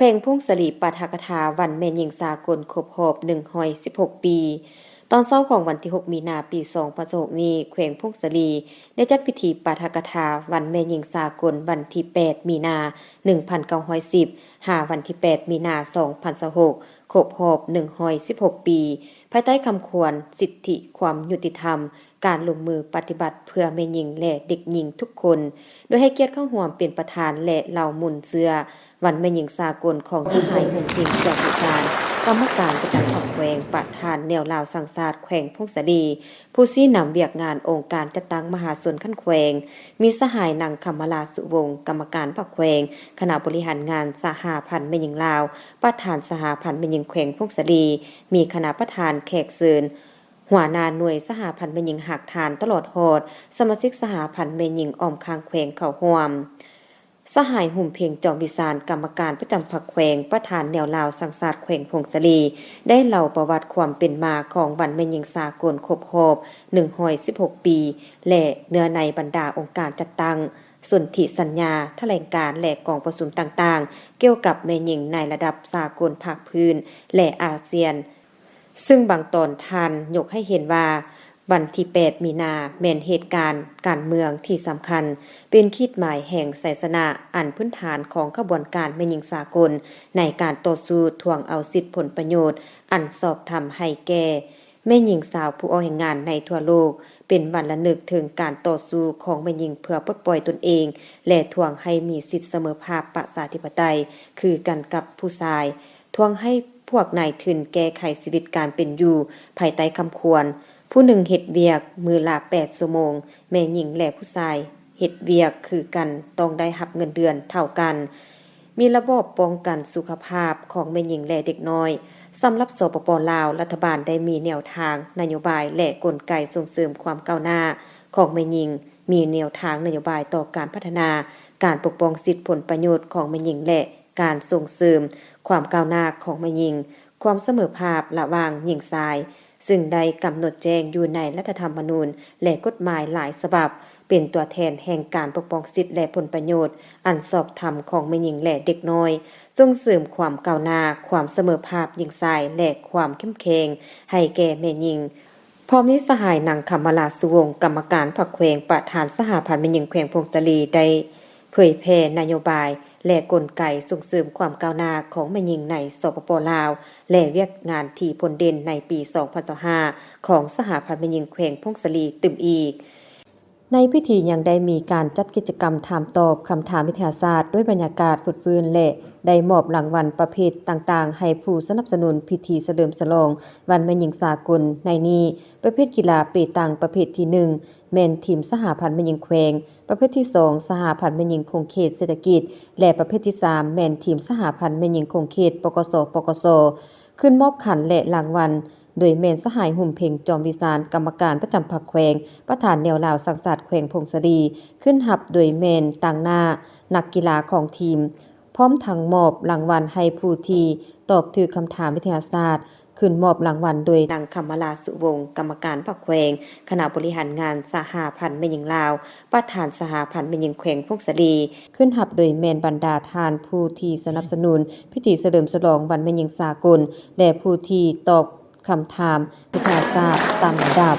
ແຂວງຜົ້ງສາລີປາຖະກະຖາວັນແມ່ຍິງສາກົນຄົບຮອບໜຶ່ງຮ້ອຍສິບຫົກປີ. ຕອນເຊົ້າຂອງວັນທີຫົກ ມີນາ ປີສອງພັນຊາວຫົກນີ້, ແຂວງຜົ້ງສາລີໄດ້ຈັດພິທີປາຖະກະຖາວັນແມ່ຍິງສາກົນວັນທີແປດ ມີນາ ໜຶ່ງພັນເກົ້າຮ້ອຍສິບ ຫາວັນທີແປດ ມີນາ ສອງພັນຊາວຫົກ ຄົບຮອບໜຶ່ງຮ້ອຍສິບຫົກປີ, ພາຍໃຕ້ຄຳຂວັນ ສິດທິຄວາມຍຸຕິທຳ ການລົງມືປະຕິບັດເພື່ອແມ່ຍິງ ແລະ ເດັກຍິງທຸກຄົນ, ໂດຍໃຫ້ກຽດເຂົ້າຮ່ວມເປັນປະທານ ແລະ ເຫຼົ່າມູນເຊື້ອວັນແມ່ຍິງສາກົນຂອງສະຫາຍ ຫົງເພັງ ຈອມວິສານ ກຳມະການປະຈຳພັກແຂວງ, ປະທານແນວລາວສ້າງຊາດແຂວງຜົ້ງສາລີ, ຜູ້ຊີ້ນຳວຽກງານອົງການຈັດຕັ້ງມະຫາຊົນຂັ້ນແຂວງ, ມີສະຫາຍ ນາງ ຄຳມະລາ ສຸວົງ ກຳມະການພັກແຂວງ, ຄະນະບໍລິຫານງານສະຫະພັນແມ່ຍິງລາວ, ປະທານສະຫະພັນແມ່ຍິງແຂວງຜົ້ງສາລີ, ມີຄະນະປະທານ, ແຂກເຊີນ, ຫົວໜ້າໜ່ວຍສະຫະພັນແມ່ຍິງຮາກຖານ ຕະຫຼອດຮອດສະມາຊິກສະຫະພັນແມ່ຍິງອ້ອມຂ້າງແຂວງເຂົ້າຮ່ວມ. ສະຫາຍ ຫຸມເພັງ ຈອມວິສານ ກຳມະການປະຈຳພັກແຂວງ, ປະທານແນວລາວສ້າງຊາດແຂວງຜົ້ງສາລີ ໄດ້ເລົ່າປະຫວັດຄວາມເປັນມາຂອງວັນແມ່ຍິງສາກົນຄົບຮອບໜຶ່ງຮ້ອຍສິບຫົກປີ ແລະ ເນື້ອໃນບັນດາອົງການຈັດຕັ້ງ, ສົນທິສັນຍາ, ຖະແຫຼງການ ແລະ ກອງປະຊຸມຕ່າງໆ ກ່ຽວກັບແມ່ຍິງໃນລະດັບສາກົນ, ພາກພື້ນ ແລະ ອາຊຽນ. ຊຶ່ງບາງຕອນທ່ານຍົກໃຫ້ເຫັນວ່າ ວັນທີແປດ ມີນາ ແມ່ນເຫດການການເມືອງທີ່ສຳຄັນ, ເປັນຂີດໝາຍແຫ່ງໄຊຊະນະອັນພື້ນຖານຂອງຂະບວນການແມ່ຍິງສາກົນ ໃນການຕໍ່ສູ້ທວງເອົາສິດຜົນປະໂຫຍດອັນຊອບທຳໃຫ້ແກ່ແມ່ຍິງຊາວຜູ້ອອກແຮງງານໃນທົ່ວໂລກ, ເປັນວັນລະນຶກເຖິງການຕໍ່ສູ້ຂອງແມ່ຍິງເພື່ອປົດປ່ອຍຕົນເອງ ແລະ ທວງໃຫ້ມີສິດສະເໝີພາບປະຊາທິປະໄຕຄືກັນກັບຜູ້ຊາຍ. ທວງໃຫ້ພວກນາຍທຶນແກ້ໄຂຊີວິດການເປັນຢູ່ພາຍໃຕ້ຄຳຂວັນ ຜູ້ໜຶ່ງເຮັດວຽກມື້ລະແປດຊົ່ວໂມງ, ແມ່ຍິງ ແລະ ຜູ້ຊາຍເຮັດວຽກຄືກັນ ຕ້ອງໄດ້ຮັບເງິນເດືອນເທົ່າກັນ, ມີລະບອບປ້ອງກັນສຸຂະພາບຂອງແມ່ຍິງ ແລະ ເດັກນ້ອຍ. ສຳລັບ ສປປ ລາວ, ລັດຖະບານໄດ້ມີແນວທາງນະໂຍບາຍ ແລະ ກົນໄກສົ່ງເສີມຄວາມກ້າວໜ້າຂອງແມ່ຍິງ, ມີແນວທາງນະໂຍບາຍຕໍ່ການພັດທະນາ, ການປົກປ້ອງສິດຜົນປະໂຫຍດຂອງແມ່ຍິງ ແລະ ການສົ່ງເສີມຄວາມກ້າວໜ້າຂອງແມ່ຍິງ, ຄວາມສະເໝີພາບລະຫວ່າງຍິງຊາຍ, ຊຶ່ງໄດ້ກຳນົດແຈ້ງຢູ່ໃນລັດຖະທຳມະນູນ ແລະ ກົດໝາຍຫຼາຍສະບັບ, ເປັນຕົວແທນແຫ່ງການປົກປ້ອງສິດ ແລະ ຜົນປະໂຫຍດອັນຊອບທຳຂອງແມ່ຍິງ ແລະ ເດັກນ້ອຍ, ສົ່ງເສີມຄວາມກ້າວໜ້າ, ຄວາມສະເໝີພາບຍິງຊາຍ ແລະ ຄວາມເຂັ້ມແຂງໃຫ້ແກ່ແມ່ຍິງ. ພ້ອມນີ້ ສະຫາຍ ນາງ ຄຳມະລາ ສຸວົງ ກຳມະການພັກແຂວງ, ປະທານສະຫະພັນແມ່ຍິງແຂວງຜົ້ງສາລີ ໄດ້ເຜີຍແຜ່ນະໂຍບາຍ ແລະ ກົນໄກສົ່ງເສີມຄວາມກ້າວໜ້າຂອງແມ່ຍິງໃນ ສປປ ລາວ ແລະ ວຽກງານທີ່ພົ້ນເດັ່ນໃນປີສອງພັນຊາວຫ້າ ຂອງສະຫະພັນແມ່ຍິງແຂວງຜົ້ງສາລີຕື່ມອີກ. ໃນພິທີຍັງໄດ້ມີການຈັດກິດຈະກຳຖາມຕອບຄຳຖາມວິທະຍາສາດ ດ້ວຍບັນຍາກາດຟົດຟື້ນ ແລະ ໄດ້ມອບລາງວັນປະເພດຕ່າງໆ ໃຫ້ຜູ້ສະໜັບສະໜູນພິທີສະເຫຼີມສະຫຼອງວັນແມ່ຍິງສາກົນ. ໃນນີ້, ປະເພດກິລາເປຕັງປະເພດທີໜຶ່ງ ແມ່ນທີມສະຫະພັນແມ່ຍິງແຂວງ, ປະເພດທີສອງ ສະຫະພັນແມ່ຍິງຂົງເຂດເສດຖະກິດ ແລະ ປະເພດທີສາມ ແມ່ນທີມສະຫະພັນແມ່ຍິງຂົງເຂດ ປກສ ປກສ ຂຶ້ນມອບຂັນ ແລະ ລາງວັນ ໂດຍແມ່ນສະຫາຍ ຫຸມເພັງ ຈອມວິສານ ກຳມະການປະຈຳພັກແຂວງ, ປະທານແນວລາວສ້າງຊາດແຂວງຜົ້ງສາລີ, ຂຶ້ນຮັບໂດຍແມ່ນຕາງໜ້ານັກກິລາຂອງທີມ, ພ້ອມທັງມອບລາງວັນໃຫ້ຜູ້ທີ່ຕອບຖືກຄຳຖາມວິທະຍາສາດ. ຂຶ້ນມອບລາງວັນໂດຍ ນາງ ຄຳມະລາ ສຸວົງ ກຳມະການພັກແຂວງ, ຄະນະບໍລິຫານງານສະຫະພັນແມ່ຍິງລາວ, ປະທານສະຫະພັນແມ່ຍິງແຂວງຜົ້ງສາລີ, ຂຶ້ນຮັບໂດຍແມ່ນບັນດາທ່ານຜູ້ທີ່ສະໜັບສະໜູນພິທີສະເຫຼີມສະຫຼອງວັນແມ່ຍິງສາກົນ ແລະ ຜູ້ທີ່ຕອບຄຳຖາມວິທະຍາສາດຕາມລຳດັບ.